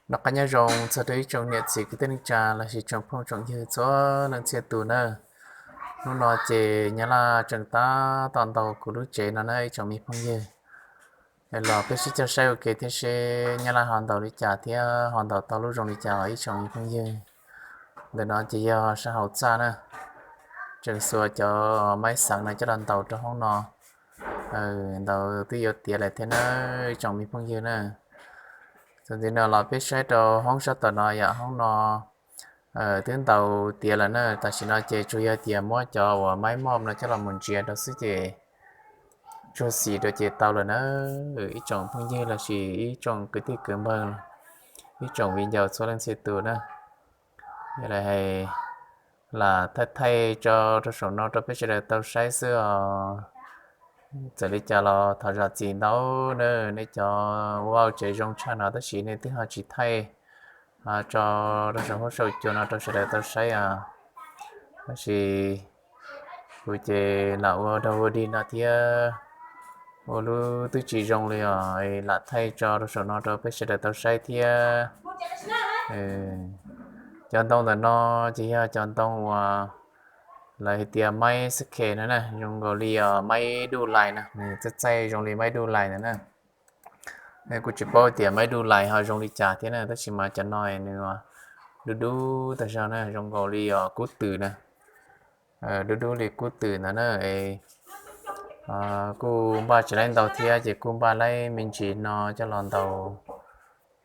Noj qab nyob zoo txog rau ib tsoom niam txiv kwv tij neej tsa lossis tsoom phooj tsoom ywg txhua leej txhia tus na. Hnub no ces Nyab Laj tseem tab tom ntaus kuv lub tsev no na ib tsoom me phooj ywg. Los peb sib cog saib ua ke thiab seb Nyab Laj ho ntaus li cas thiab ho ntaus tau lub zoo li cas os ib tsoom me phooj ywg. Ntawm no ces yog sab hauv txaj na, tseem xuas cov maib xeev no coj los ntaus rau hoob no. Ntaus twb yuav tiav lawm thiab na ib tsoom me phooj ywg na. Txuas ntxiv no los peb saib rau hoob sab tom no yom, hoob no twb ntaus tiav lawm na, tam sim no ces tsuas yog tias muab cov uas maib mob no coj los mus ntsia rau xwb ces tsuag xim rau ces tau lawm na ib tsoom phooj ywg lossis ib tsoom kwv tij kwv npawg, ib tsoom viv ncaus txhua leej txhia tus na. Yog li hais lam thaij thaij tso rau saum no rau peb sawv daws tau saib xwb os. Txawm li cas los thov zam txim ntau na, nej cov ua vaj ua tsev zoo tshaj no tab sis nej twb ho tsis thaij tso rau saum huab saum cua no rau sawv daws tau saib os. Tab sis kuv ces lam ua dog ua dig no thiab ua lub twb tsis zoo li os, lam thaij tso rau saum no rau peb sawv daws tau saib thiab. Cov ntoo ntawm no ces yog cov ntoo uas lawv hais tias maib xab khes no na, zoo nkaus li os maib duj lais no, nws txaij txaij zoo li maib duj lais ntawd na. Kuj tsis paub tias maib duj lais ho zoo li cas thiab na, tab sis mas cov no nws dub dub tag zog na, zoo nkaus li os kub twm na. Dub dub li kub twm ntawd na. Kuj npaj tsis laib ntau thiab ces kuj npaj laib me ntsis no coj los ntaus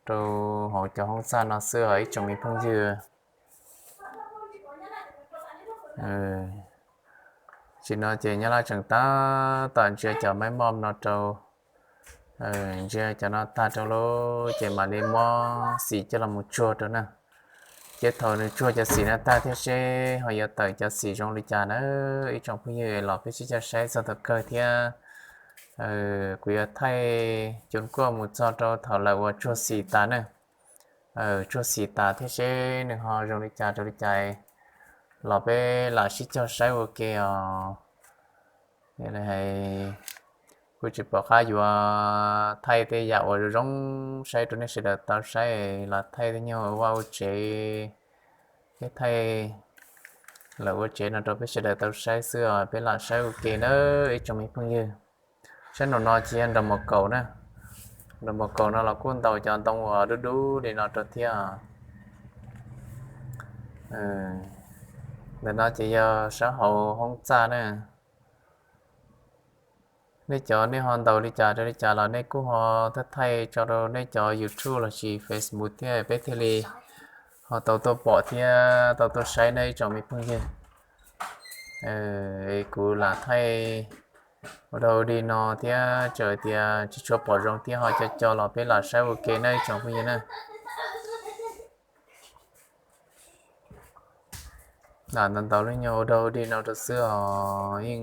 rau hauv cov hoob txaj no xwb os ib tsoom me phooj ywg. Tam sim no ces Nyab Laj tseem tab tom ntsia cov maib mob no rau, ntsia cov no tag rau lawm ces mam li muab xim coj los mus tsuag rau na. Ces thaum nws tsuag cov xim no tag thiab seb ho yuav tawm cov xim zoo li cas na ib tsoom phooj ywg los peb sib coj saib txog thaum kawg thiab. Kuv yuav thaij cuag kuaj mus txog rau thaum lawv uas tsuag xim tas na. Tsuag xim tas thiab seb nws ho zoo li cas rau li cas los peb lam sib cog saib ua ke os. Kuj tsis pom qab yuav thaij tej yam uas zoo zoo saib rau nej sawv daws tau saib, los thaij tej nyuag ua vaj ua tsev thiab thaij lawv ua tsev no rau peb sawv daws tau saib xwb os, peb lam saib ua ke na ib tsoom me phooj ywg. Sab nraum no ces yog nraum mos kaum na. Nraum mos kaum no los kuj ntaus cov ntoo uas dub dub li no rau thiab. Ntawm no ces yog sab hauv hoob txaj na. Nej cov nej ho ntaus li cas rau li cas los nej kuj ho thaij thaij tso rau nej cov YouTube lossis Facebook thiab peb thiaj li ho tau tuaj pom thiab tau tuaj saib na ib tsoom me phooj ywg. Kuv lam thaij ua dog ua dig no thiab txawm tias tsis tshua pom zoo thiab ho co co los peb lam saib ua ke na ib tsoom phooj ywg na. Lam ntaus ntaus lub nyuag ua dog ua dig no rau xwb os, yeej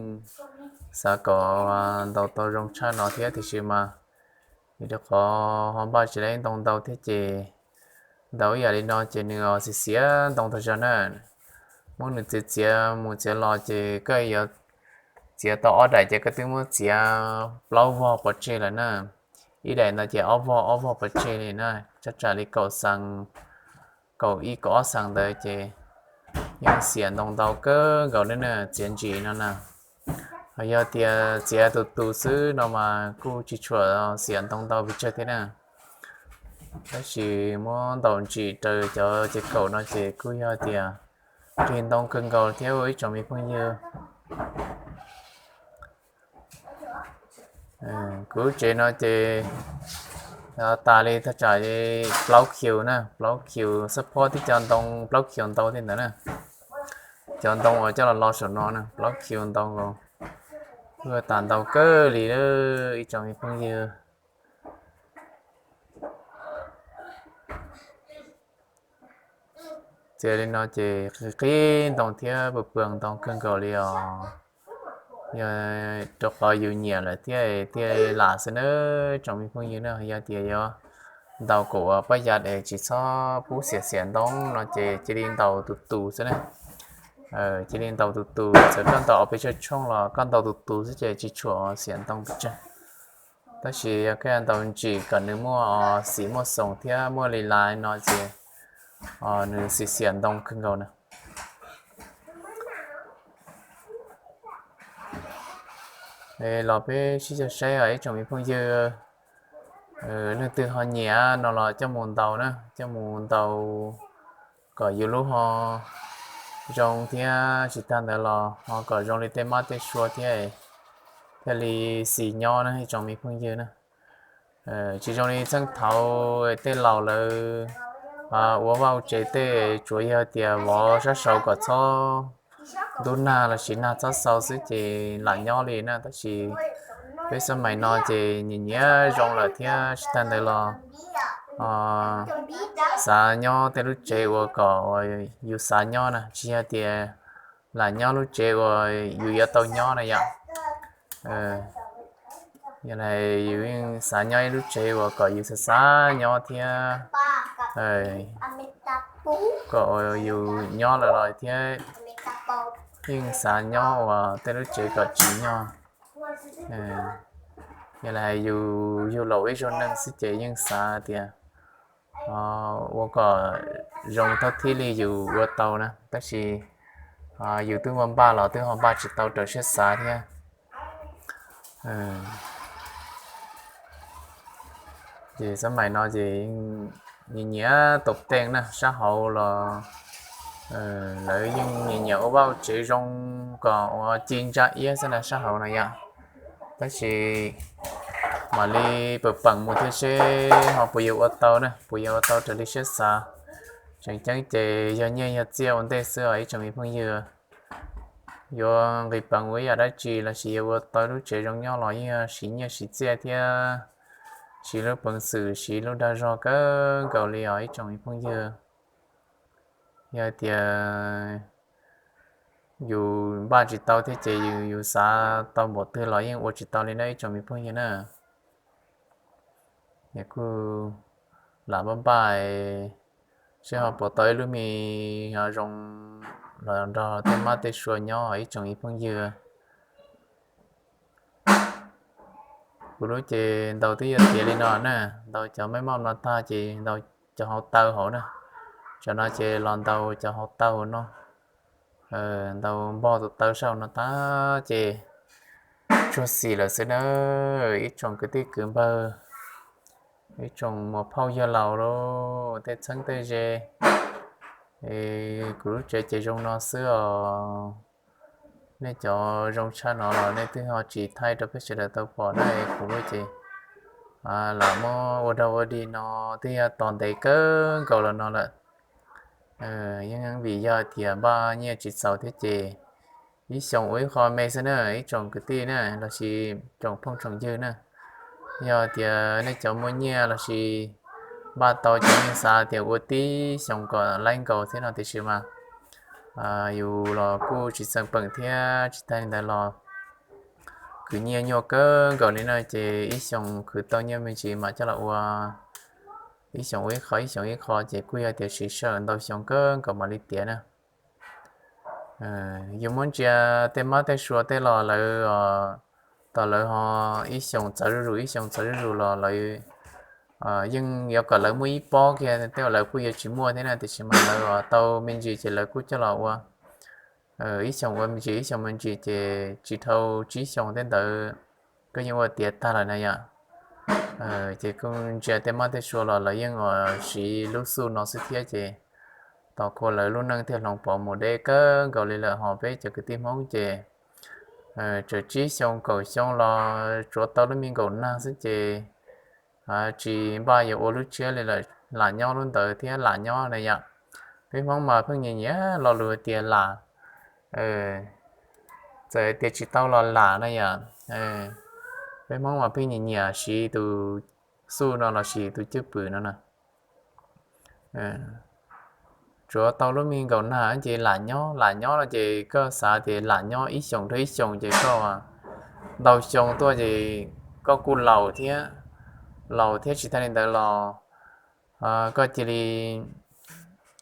xav kom ntaus tau zoo tshaj no thiab tiam sis mas vim rau qhov ho npaj tsis laib ntoo ntau thiab ces ntaus ib yam li no ces nws xiv xiav ntoo tag zog na. Muab nws txiav txiav mus txiav los ces koj yuav txiav tau ob daim ces koj twb muab txiav plaub vog pov tseg lawm na. Ib daim ntawd ces ob vog ob vog pov tseg li na, tsam tsam li kaum xees, kaum ib kaum ob xees ntawd ces yeej xiam ntoo ntau kawg nkaus li na, txiav ntsim no na. Ho yog tias txiav tus tus xwb no mas kuj tsis tshua xiam ntoo ntau pes tsawg thiab na. Tab sis muab ntaus ntsim raws cov ces kaum no ces kuj yog tias rig ntoo kawg nkaus thiab ua ib tsoom me phooj ywg. Kuv lub tsev no ces tas li thaj tsam plaub kius na, plaub kius xab phob tib co ntoo plaub kius ntau tej ntawd na. Cov ntoo uas coj los lo saum no na plaub kius ntau nkaus. Kuj tas ntau kawg li ib tsoom me phooj ywg. Txiav li no ces qhib qhib ntoo thiab pw pw ntoo kawg nkaus li os. Yog rau qhov yus nyiam lawm thiab thiaj lam xwb na tsoom me phooj ywg na. Yog tias yuav ntaus kom uas pab yav es tsis txhob pub xiam xiam ntoo no ces cia li ntaus tus tus xwb na. Cia li ntaus tus tus, txawm koj ntaus ob peb tshooj los koj ntaus tus tus xwb ces tsis tshua xiam ntoo pes tsawg. Tab sis yog koj ntaus ntsim kom nws muaj xim muaj xoom thiab muaj li lais no ces nws xim xiam ntoo kawg nkaus na. Los peb sib cog saib os ib tsoom me phooj ywg, leej twg ho nyiam no los coj mus ntaus na, coj mus ntaus kom yus lub ho zoo thiab tsis tag ntawd los ho kom zoo li tej mab tej sua thiab, thiaj li xis nyob na ib tsoom me phooj ywg na. Tsis zoo li txheej thaud tej laus lawv ua vaj ua tsev tej tsuas yog tias vov sab saud kom txhob ntub nag lossis nag txhob xau xwb ces lam nyob li na. Tab sis peb xab mais no ces nyiam nyiam zoo lawm thiab tsis tag ntawd los xav nyob tej lub tsev uas kom yus xav nyob na, tsis yog tias lam nyob lub tsev uas yus yuav tau nyob na yom. Yog li yus yeej xav nyob ib lub tsev uas kom yus xav xav nyob thiab, kom yus nyob lawm los thiab yeej xav nyob uas tej lub tsev kom tsim nyog. Yog li yus yug los ib zaug neej xwb ces yeej xav tias ua kom zoo thaub thib li yus ua tau na, tab sis yus twb npaj los twb ho npaj tsis tau raws siab xav thiab. Ces xab mais no ces nyiam nyiam tom teej na, sab hauv los lawv yeej nyiam nyiam ua vaj ua tsev zoo kom ua ci ntsa iab xwb na sab hauv no yom. Tab sis mam li pam peem mus thiab seb ho puas yuav ua tau na, puas yuav ua tau raws li siab xav. Tseem ceeb ces yog nyiaj yog txiaj ua ntej xwb os ib tsoom me phooj ywg. Yuav nqis peev ua ib yam dab tsi lossis yuav ua tau lub tsev zoo nyob los yeej yog siv nyiaj siv txiaj thiab siv lub peev xwm siv lub dag zog kawg nkaus li os ib tsoom me phooj ywg. Yog tias yus npaj tsis tau thiab ces yus xav tau npaum twg los yeej ua tsis tau li na ib tsoom me phooj ywg na. Es kuj lam npaj npaj seb ho puas tau ib lub me zoo los nrog tej mab tej sua nyob ib tsoom me phooj ywg. Kuv lub ces ntaus twb yog tiav li no na, ntaus cov maj mauj no tag ces ntaus cov hauv taw hauv na. Tsam no ces los ntaus cov hauv taw hauv no, ntaus npog tus taw sab hauv no tag ces tsuag xim lawm xwb na. Ib tsoom kwv tij kwv npawg, ib tsoom muam phauj yawg laus los tej txheeb tej ze, kuv lub tsev ces zoo no xwb os. Nej cov zoo tshaj no los nej twb ho tsis thaij rau peb sawv daws tau pom na, kuv lub ces lam muab ua dog ua dig no twb yog tos ntev kawg nkaus los no lawm. Yeej vim yog tias npaj nyiaj tsis txaus thiab ces ib xyoos ua ib qho me xwb na ib tsoom kwv tij na lossis tsoom phooj tsoom ywg na. Yog tias nej cov muaj nyiaj lossis npaj tau ces yeej xav tias ua tib xyoos kom laib nkaus thiab no tiam sis mas yus los kuj tsis txeem peem thiab tsis tag li ntawd los kwv nyiaj nyuaj kawg nkaus li no ces ib xyoos khwv tau nyiaj me ntsis mam coj los ua, ib xyoos ua ib qho ib xyoos ib qho ces kuj yog tias siv sij hawm ntau xyoo kawg nkaus mam li tiav na. Yus muab ntsia tej mab tej sua tej los lawv, tom lawv ho ib xyoos txawv zuj zus ib xyoos txawv zuj zus los lawv yeej yuav kom lawv muaj ib pob kiag tej uas lawv kuj yuav tsis muaj thiab na tiam sis mas lawv tau me ntsis ces lawv kuj coj los ua ib xyoos ua me ntsis ib xyoos me ntsis ces tsis dhau tsib xyoos tej ntawd koj yeej ua tiav tag lawm na yom. Ces kuj ntsia tej mab tej sua los lawv yeej siv lub xuj no xwb thiab ces tos kuv lawv lub neej thiaj hloov pov mus deb kawg nkaus li lawm ho peb cov kwv tij Hmoob ces txawm tsib xyoo kaum xyoo los tsuav tau lub me nkaum nag xwb ces tsis npaj yuav ua lub tshiab li lawm, lam nyob lub ntawd thiab lam nyob na yom. Peb Hmoob mas pheej nyiam nyiam lo lus tias lam, txawm tias tsis tau los lam na yom. Peb Hmoob mas pheej nyiam nyiam siv tus xuj no lossis tus cwj pwm no na. Tsuav tau lub me nkaum nag ces lam nyob, lam nyob no ces koj xav tias lam nyob ib xyoos rau ib xyoos ces koj ntau xyoo tuaj ces koj kuj laus thiab, laus thiab tsis tag li ntawd los koj cia li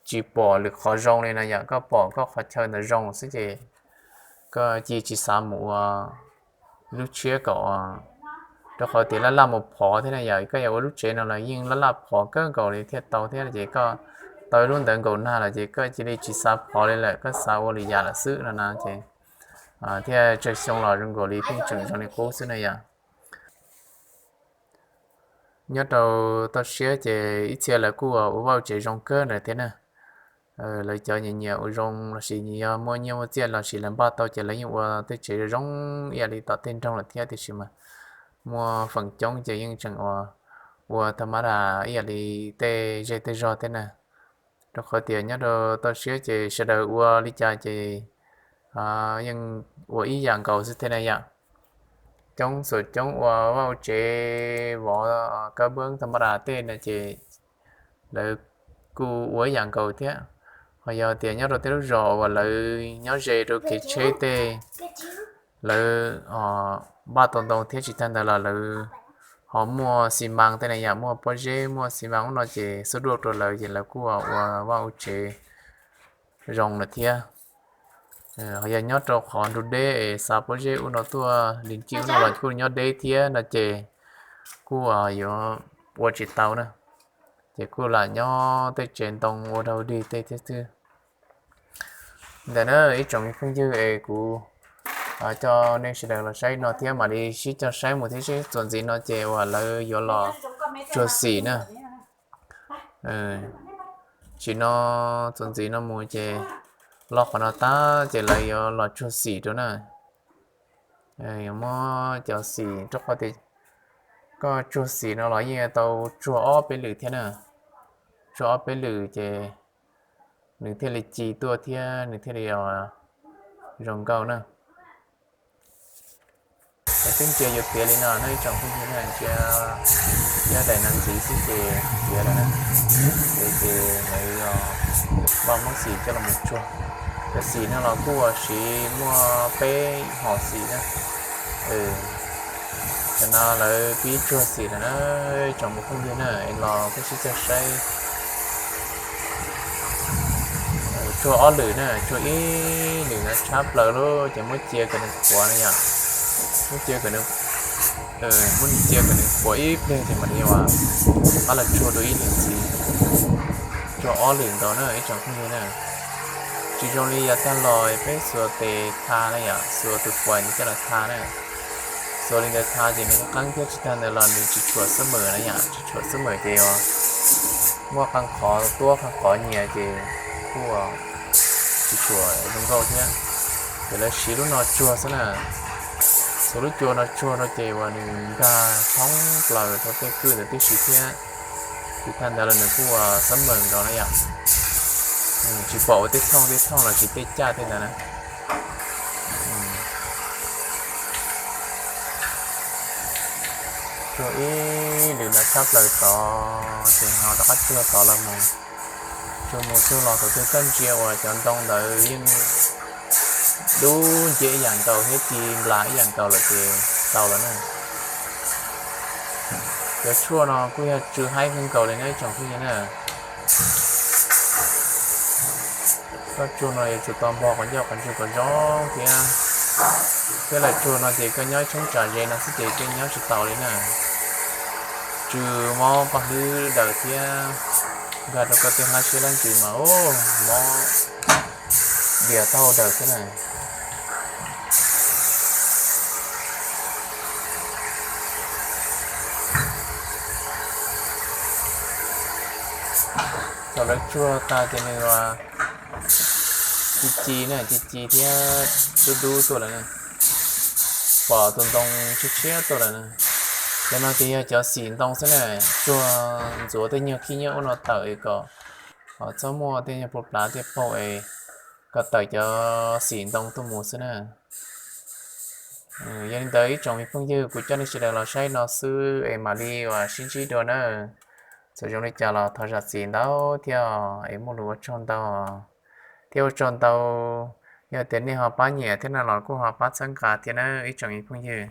tsis pom lwm qhov zoo li no yom, koj pom koj qhov chaw ntawd zoo xwb ces koj cia tsis xav mus ua lub tshiab kom, Rau qhov tias laj laj mus phov thiab na yom, koj yuav ua lub tsev no los yeej laj laj phov kawg nkaus li thiaj tau thiab, ces koj tau ib lub ntawd nkaus nag lawm ces koj cia li tsis xav phov li lawm, koj xav ua lwm yam lawm xwb no na ces thiaj tsawg xyoo los zoo nkaus li pheej tseem zoo li qub xwb na yom. Nyob rau toj siab ces ib txhia lawv kuj ua vaj ua tsev zoo kawg ntawd thiab na. Lawv cov nyiam nyiam ua zoo lossis nyiam yog muaj nyiaj muaj txiaj lossis lawv npaj tau ces lawv yeej ua tej tsev zoo ib yam li tom tej nroog lawm thiab, tiam sis mas muaj feem coob ces yeej tseem ua, ua tha mab das ib yam li tej zej tej zog thiab na. Rau qhov tias nyob rau toj siab ces sawv daws ua li cas ces yeej ua ib yam nkaus xwb thiab na yom. Coob xuam coob ua vaj ua tsev vov kab npab tha mab das tej no ces lawv kuj ua ib yam nkaus thiab. Ho yog tias nyob rau tej lub zos uas lawv nyob ze rau kev tsheb tej, lawv npaj tau ntoo thiab tsis tag ntawd los lawv ho muaj xi mas tej na yom, muaj pob zeb muaj xi mas ub no ces xub duaj rau lawv ces lawv kuj ua vaj ua tsev zoo lawm thiab. Ho yog nyob rau qhov nrug deb es xa pob zeb ub no tuaj li ncij ub no los kuj nyob deb thiab no ces kuj yuav ua tsis tau na, ces kuj lam nyob tej tsev ntoo ua rau dig tej thiab xwb. Ntawm na ib tsoom me phooj ywg es kuv coj nej sawv daws los saib no thiab mam li sib coj saib mus thiab seb txuas ntxiv no ces uas lawv yuav los tsuag xim na. Sim no txuas ntxiv no mus ces los qhov no tag ces lawv yuav los tsuag xim rau na. Yuav muab cov xim rau qhov tias koj tsuag xim no los yeej tau tsuag ob peb lwm thiab na. Tsuag ob peb lwm ces nws thiaj li ci tuaj thiab nws thiaj li zoo nkauj na. Es twb ntsia yuav tiav li no na ib tsoom phooj ywg na, ntsia nyob daim no ntxiv xwb ces tiav lawm na. Ces ces lawv npaj muab xim coj los mus tsuag. Cov xim no los kuj siv muaj peb hom xim na. Cov no lawv pib tsuag xim lawm na, tsoom me phooj ywg na, es los peb sib coj saib. Tsuag ob lwm na, tsuag ib lwm no tshab plaws lawm ces muab cia kom nws qhuav na yom. Muab cia kom nws, muab cia kom nws qhuav ib pliag ces mam li ua qab los tsuag dua ib lwm ntxiv. Tsuag ob lwm ntawd na ib tsoom phooj ywg na. Tsis zoo li yav tag los peb xuas tes tha na yom, xuas tus puas ntawd coj los tha na. Xuas li ntawd tha ces nws qeeb thiab tsis tag ntawd los nws tsis tshuam xab mem na yom, tsis tshuam xab mem ces muaj qee qhov tuab qee qhov nyias ces kuj tsis tshuam zoo nkauj thiab. Ces lawv siv lub no tsuag xwb na. Xuas lub cua no tsuag rau ces uas nws nkag thoob plaws rau tej kwj ntawd tib si thiab. Tsis tag ntawd los nws kuj ua xab mem nkaus na yom. Tsis pom ua tej thooj tej thooj los sis tej caj tej ntawd na. Tsuag ib lwm no tshab plaws tod ces ho rov qab tsuag tod los mus. Tsuag mus tsuag los thaum twg koj ntsia uas cov ntoo ntawd yeej dub nciab ib yam nkaus thiab ci nplas ib yam nkaus lawm ces tau lawm na. Cov tshuaj no kuj yog tsw haib kawg nkaus li na ib tsoom phooj ywg na. Tsob tshuaj no yuav tsum tau npog qhov ncauj qhov ntswg kom zoo thiab. Tej lawm tshuaj no ces koj nyob ib cheeb tsam ze no xwb ces koj nyob tsis tau li na. Tsw mob paj hlwb daws thiab nkag rau koj tej hlab siab hlab ntsws mas mob dias taub hau daws xwb na. Thaum lawv tsuag tas ces nws ci ci na, ci ci thiab dub dub tuaj lawm na. Pom tus ntoo tshiab tshiab tuaj lawm na. Cov no ces yog cov xim ntoo xwb na, tsuag ntxuav tej nyuag khib nyiab ub no tawm es kom txhob muaj tej nyuag pua plav tej paug es kom tawm cov xim ntoo tuaj mus xwb na. Yog li ntawd ib tsoom me phooj ywg, kuv coj nej sawv daws los saib no xwb es mam li uas sib ntsib dua na. Txawm zoo li cas los thov zam txim ntau thiab es muaj lus ua tsaug ntau thiab ua tsaug ntau. Yog tias nej ho pab nyiam thiab no los kuj ho pab txhawb nqa thiab na ib tsoom me phooj ywg.